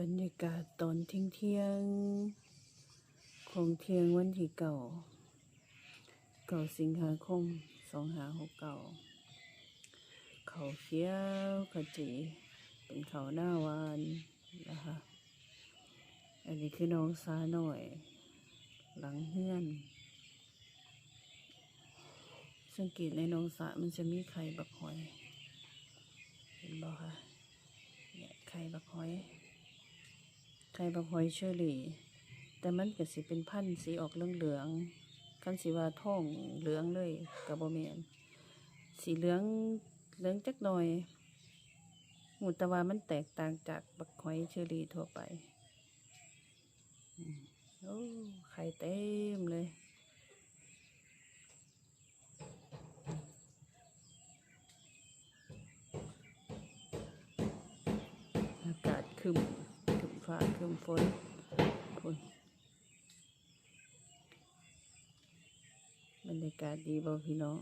ບັນຍາກາດຕອນທ່ຽງໆ ຂອງທ່ຽງວັນທີເກົ້າ ເກົ້າສິງຫາຄົມ ສອງຫ້າຫົກເກົ້າ ເຂົ້າຂຽວຂະຈີ ເປັນເຂົ້ານາຫວານນະຄະ. ອັນນີ້ຄືໜອງສານ້ອຍຫຼັງເຮືອນ. ສັງເກດໃນໜອງສະມັນຈະມີໄຂ່ບັກຫອຍ ເຫັນບໍ່ຄະ? ເນຍ ໄຂ່ບັກຫອຍ ໄຂ່ບັກຫອຍເຊີຣີ ແຕ່ມັນກະຊິເປັນພັນສີອອກເຫຼືອງໆ ຄັນຊິວ່າທອງເຫຼືອງເລີຍກະບໍ່ແມ່ນ ສີເຫຼືອງ ເຫຼືອງຈັກໜ່ອຍ. ຮູ້ແຕ່ວ່າມັນແຕກຕ່າງຈາກບັກຫອຍເຊີຣີທົ່ວໄປ. ອືມ ໂອ້ ໄຂ່ເຕັມເລີຍ. ອາກາດຄຶ້ມ ຄຶ້ມຟ້າຄຶ້ມຝົນ ພຸ້ນ. ບັນຍາກາດດີບໍ່ພີ່ນ້ອງ?